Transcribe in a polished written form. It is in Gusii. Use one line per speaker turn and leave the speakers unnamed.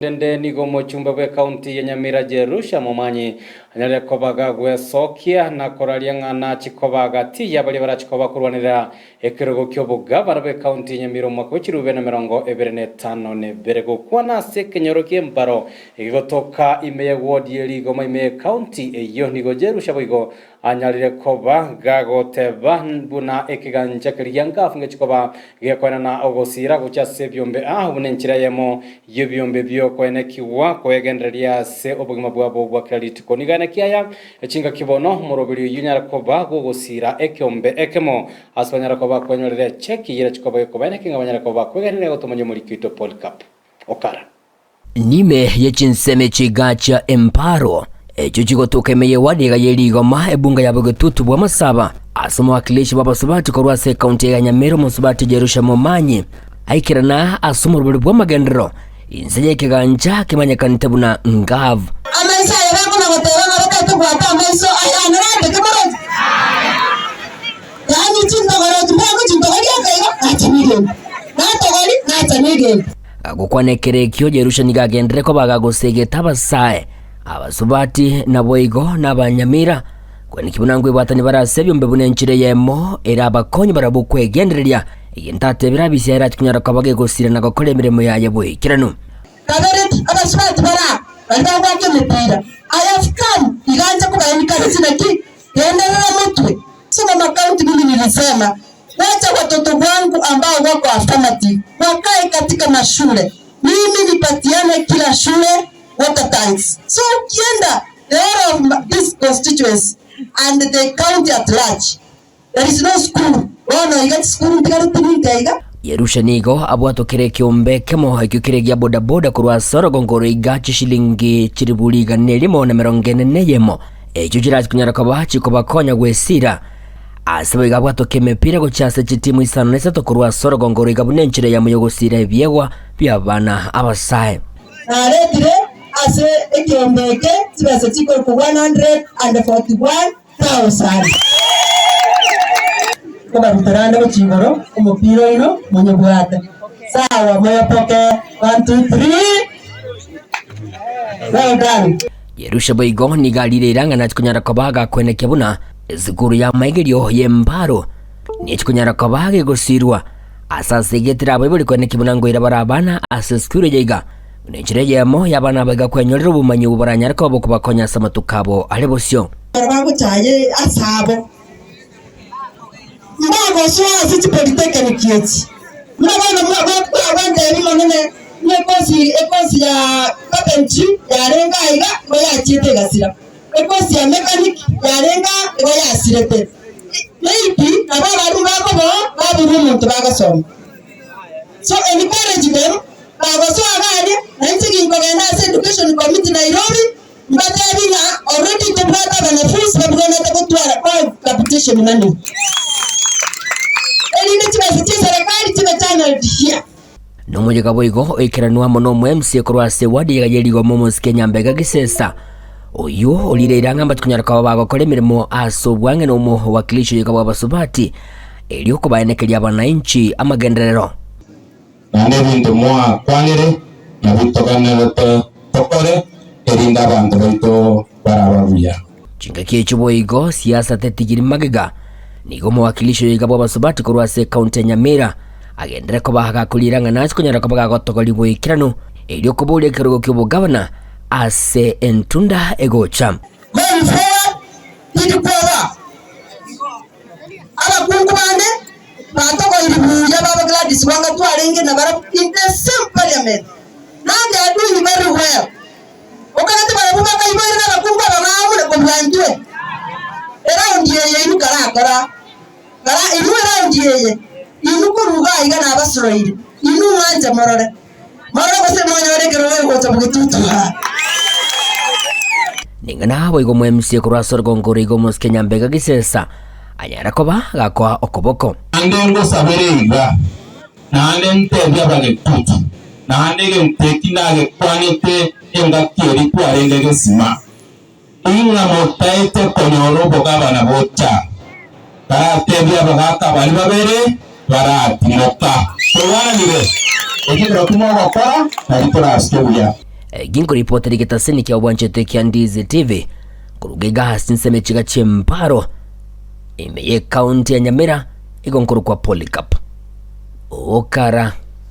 Rende nigo omochumba bw'ekaunti ya Nyamira Jerusha Momanyi anyarire koba gagwesokia na koraria ng'a nachie koba gati ya baria barachie koba korwanerera ekerogo ki'obogavana bw'ekaunti ya Nyamira omwaka bwe chirube na 22. Gokwana ase ekenyoro ki'embaro egegotoka ime ye ward ye Rigoma ime y'ekaunti eyio nigo Jerusha boigo Anyarire koba gagoteba buna ekegancha keria gia ngafu ngechi koba gekoenana ogosiira gochia ase ebiombe aa buna enchera eyemo y'ebiombe bi'okoenekigwa kwegendereria ase obogima bwabo bwa kera rituko. Nigo aenekia aya chingaki bono omoroberi oyio onyare koba gogosiira ekeombe ekemo ase banyare koba kwenyorera echeki eyio erachi koba gekobaenekia ng'a banyare koba kwegendereria gotomanya omoriki oito Polycarp Okara.
Nime ye chinsemo chigacha emparo echio chigotoka ime y'ewadi iga ye rigoma ebunga ya bogetutu bw'amasaba ase omowakilishi bw'abasubati korwa ase ekaunti ya Nyamira omosubati Jerusha Momanyi aikerana ase omoroberi bw'amagenderero inse y'ekegancha kemanyekanete buna Ngav.
Amaiso aye bakona goteba ng'a batagete gwata amaiso aye anorante kimoroche. Yaani chintogoro echi mbango chintogori akaigo nacha negento, natogori nacha negento.
Gokwana ekero ekio Jerusha nigo agenderere koba agagosegeta abasae, abasubati, naboigo nabanyamira, kweneki buna nkwebwatania bare ase ebiombe buna enchera eyemo ere abakonye barabwo kwegendereria, egento atebire Abisai erache konyara koba gegosira na gokora emeremo yaye boikeranu.
Kabereti abasubati bare aa baria bagoaka emepira, I have come iga nche kobaencourage naki genderera motwe. Soma County mimi nilisema wacha watoto wangu ambao wako affirmative wakae katika mashule, mimi nipatiane kila shule water tanks. So ukienda the whole of this constituency and the county at large there is no school bono iga chisukuru ntigareti ninka iga.
Yerusha nigo abwatokire ekeombe ekemo ekio kere gia bodaboda korwa ase orogongo roiga chishilingi chilifu rigana erimo na emerongo ene na eyemo Echio chirache konyara koba chikobakonya gwesiira. Ase boigo abwatoke emepira gochia ase chitimu isano na isato korwa ase orogongo roiga buna enchera eyemo y'ogosiira ebiegwa bi'abana abasae.
Naretire ase ekeombe eke chibesa chikorokwa 141,000. Nkobarutera ande gochia igoro omopira oino monyobwate. Sawa, moyopoke, one, two, three, well done.
Yerusha boigo nigo arire eira ng'a nachi konyara koba agakwenekia buna esukuru y'amaigerio y'embaro nechi konyara koba gegosirwa ase ase egetire abaibori kwenekia buna ngoira bare abana ase esukuru eye iga buna enchera eyemo y'abana aba iga kwenyorera obomanyi obwo baranyare koba bokobakonya ase amatuko abo are bosio.
Ekero bagochaya ase abo, mbagosoa ase chipolitechnic echi. Buna bono bagwantebi Omonene, ng'a ekosi ekosi ya carpentry yarenge aiga igo yachiete egasira, ekosi ya mechanic yarenge aa igo yasirete. Maybe nabo abarimu bakoboa baborwa omonto bagosoma. So encourage them, bagosoa iga aria, na inche ginkogenda ase education committee Nairobi, Mbatebi ng'a already tobwate abanafunsi babwenerete gotwara all capitation money, erinde chibesa chia eserekari chibe channeled here.
Nomoyega boigo oikeranwe amo nomo-MC korwa ase eward eyega ye rigoma omosike Nyambega Gisesa, oyio orire eira ng'a mbachikonyara koba bagokora emeremo ase obwang'e na omowakilishi oyega bw'abasubati erio kobaenekeria abanainchi amagenderero.
Naende ebinto mwakwanire nabio toganerete tokore, erinde abanto baito barabe buya.
Chingaki echio boigo siasa tetigiri magega, nigo omowakilishi oyoiga bw'abasubati korwa ase ekaunti ya Nyamira agendere koba gakoriera ng'a nase konyara koba gagotogoria boikeranu erio koboria ekerogo ki'obogavana ase entunda egocha.
Going forward, tindi kwoboa abakungu bande. Batogoiri buya baba Gladys Wanga twarenge nabarabwo in the same parliament now they are doing very well okanete barabwo bakaiboire na abakungu aba baamure kobua intwe eround eye inwe karakora kara inwe eround eye inwe korwa iga aiga nabasoroire inwe mwanche morore morore gose monyore ekerogo egocha bogetutu aa.
Ning'ana boigo mwemusie korwa ase orogongo ore igo omosike Nyambega Gisesa. Anyare koba gakoa okoboko.
Naende ngosabere iga, naende ntebie abagetutu, naende egento eki nagekwanete engaki eria twarenge gesima, ing'a motaete konyora obogabana bocha, taratebia abagaaka baria babere baratimoka. Torwananire, ekio keroki mogokora, nari torasike buya.
Ginkoripotera egetaseni kia obwanchete kia Ndizi TV koruga iga ase chinsemo chiga chi'embaro ime y'ekaunti ya Nyamira igo nkorokwa Polycarp Okara.